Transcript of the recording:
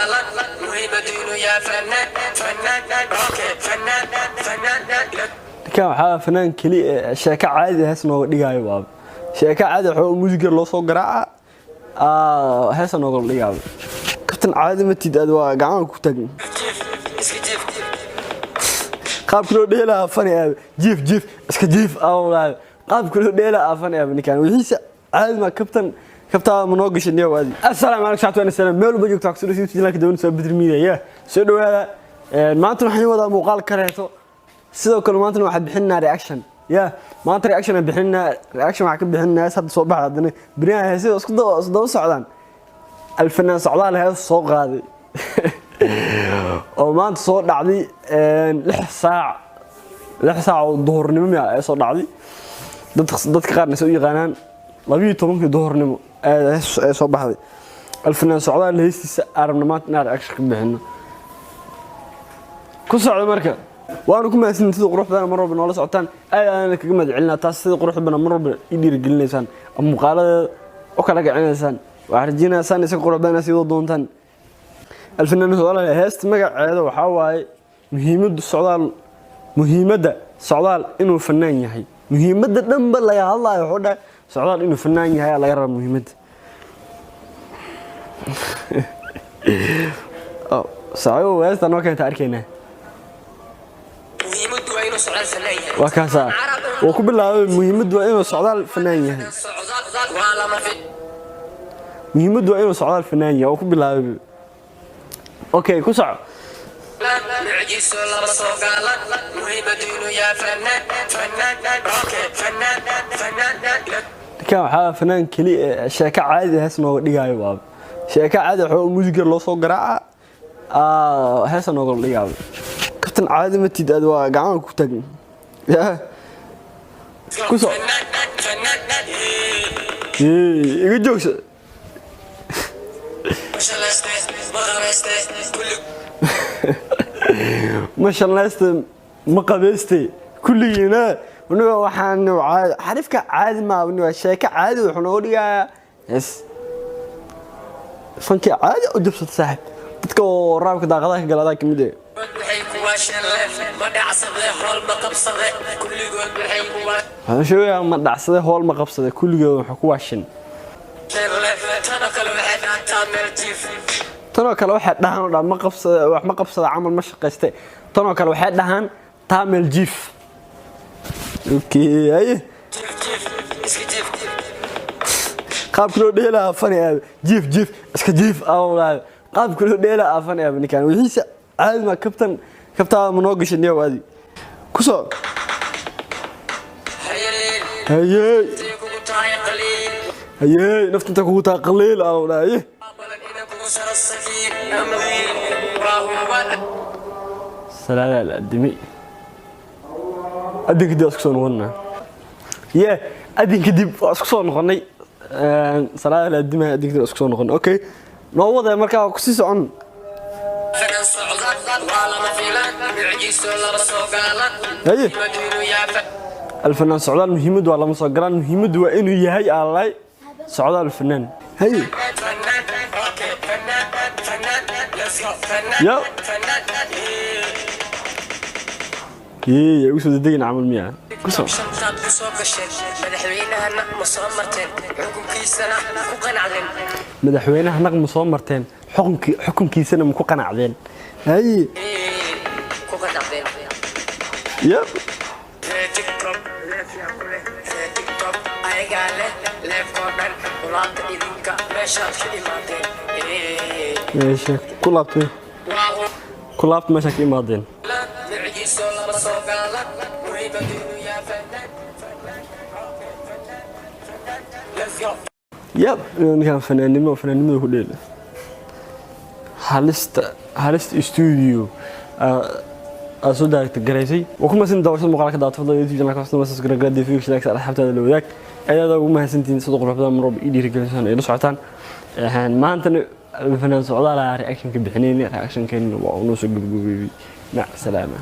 Muhiimadu inuu yahay fanaan, fanaan, okay, fanaan, fanaan. Ninkan waxaa fanaan keli ee sheeko caadi hees nooga dhigaayo. Baaba sheeko caadi waxaa muusig yar loo soo garaaca, heesa nooga dhigaayo. Kabtan caadi matid aad, waa gacmaha ku taagn. Jiif, iska jiif. Qaabka loo dheelaa fani aab, jiif jiif iska jiif aa, qaabka loo dheelaa fani aab. Ninkan wixiisa caadi ma kabtan, kabtaa ma noo gashay niyow aadi. Assalaamu calaykum saxabtu wa salaam, meel walba joogtaa kusoo dhaweysa channelka doon soo Bedri Media. Ya soo dhawaada. Maanta waxaan wadaa muuqaal kareeto. Sidoo kale maanta waxaan bixinaa reaction. Ya maanta reaction aan bixinaa, reaction waxaan ka bixinaa hees hadda soo baxda. Haddana beriyaha heesida isku daba socdaan. Alfanaan Socdaal hees soo qaaday oo maanta soo dhacday 6 saac, 6 saac oo duhurnimo miya ee soo dhacday. Dadka qaarna se u yaqaanaan 12-kii duhurnimo ee soo baxday. Alfanaan Socdaal heestiisa arabna maanta inaan reaction ka bixino. Ku socda marka, waanu ku mahadsantiin sida qurux badan mar walba noola socotaan. Aad aana kaga mahad celinaa taas, sida qurux badan mar walba i dhiirigelinaysaan ama muuqaaladeeda u kala kicinaysaan. Waxaan rajeynayaa isaga qurux badan sii wada doontaan. Alfanaan Socdaal heesta magaceeda waxaa waaye muhiimadda socdaal, muhiimadda Socdaal inuu fanaan yahay. Muhiimadda dhanba laga hadlaayo wuxuu dhahay Socdaal inuu fanaan yahay ayaa laga rabaa muhiimadda. Saaxiibo, heesta noo keenta arkaynaa. Muhiimadu waa inuu Socdaal fanaan yahay. Waa kaasaa wuu ku bilaabay, muhiimaddu waa inuu Socdaal fanaan yahay. Socdaal waa lama fi Muhiimaddu waa inuu Socdaal fanaan yahay oo ku bilaabay. Okay, ku soco. Mucjiso lama soo gaalan, muhiimadu inuu yahay fanaan, fanaan, okay, fanaan, fanaan. Ninkan waxaa fanaan keli ee sheeko caadi hees nooga dhigaayo. Baaba sheeko caadi waxaa muusig yar loo soo garaaca, heesa nooga dhigaayo. Kabtan caadi matid aad, waa gacmaha ku taagn. Ya ku soco. Fanaan, fanaan. Yee, iga joogsa. Ma shalayste, ma qabayste kulli. Ma shallayste, ma qabayste kulligiina. Aniga waxaan xarifka caadi maa, waa sheeko caadi wuxuu nooga dhigayaa hees. Fankii caadi u jabsata saaxib, dadka oo raabka daaqadaha ka gala adaa kamid eh. Waxay ku waasheen leef, ma dhacsade, hool ma qabsade, kulligood waxay ku Waxaan sheegayaa ma dhacsade, hool ma qabsade, kulligood waxay ku waashin waasheen leef. Tanoo kale waxay dhaantaa meel jiif. Tanoo kale waxay dhahaan oo dhan ma qabsade, wax ma qabsada camal, ma shaqayste. Tanoo kale waxay dhahaan taamel jiif. Okay, haye. Jiif jiif iska jiif. Qaabka loo dheelaa fani aab, jiif jiif iska jiif aa, qaabka loo dheelaa fani aab. Ninkan wixiisa caadi ma kabtan, kabtaa ma noo gashay niyow aadi. Ku soo. Hayeen. Hayey. Intay kugu tahay qaliil. Hayey, nafta inta kugu taa qaliil aa dhahaye. Balan inay kugu saro safiin ama wiil waa huban. Salaadaa la adimay, adin kadib waa isku soo noqonnaa. Ye, adin kadib waa isku soo noqonnay. Salaada la adimaya, adin kadib waa isku soo noqonnay. Okay, noo wada markaa, waa kusii socon. Fanaan Socdaal waa lama filaan, mucjiso lama soo gaalan. Haye. Muhiimadu inuu yahay Alfanaan Socdaal muhiimaddu waa lama soo galaan, muhiimaddu waa inuu yahay aalay Socdaal fanaan. Haye. Fanaan, okay, fanaan, fanaan, let's go, fanaan. Yo. Fanaan. Yee, ugu soo dedegin camal miya ku soo. Shantaad ku soo gasheen, madaxweynahana ma soo marteen, xukunkiisana ku qanacdeen? Madaxweynaha naq ma soo marteen, xukunkiisana ma ku qanacdeen? Haye. Ku qanacdeen. Yo. Ree TikTok leefyaa ku leh, ree TikTok ayagaa leh leefkoo dhan. Ulaabta idinka meeshaad ka imaadeen. Meesha ku laabtay. Waa Ku laabta meesha ka imaadeen. Mucjiso lama soo gaalan, muhiimadu inuu yahay fanaan, fanaan, okay, fanaan, fanaan, let's go. Yab, ninkan fanaannimo, fanaannimada ku dheela. Halista, halista studio aad soo daaragta garaysay. Waa ku mahadsan daawashada muuqaalka. Daawata fadlan YouTube channelka xusna subscribe garee, video like, asxaabtaada la wadaag. Aad ugu mahadsantihiin sida qurux badan mar walba ii dhiirigelisaan ay la socotaan. Maantana Fanaan Socdaal reaction ka bixinayna, reaction-keena waa unoo soo gabagabeeyey. Mac salaama.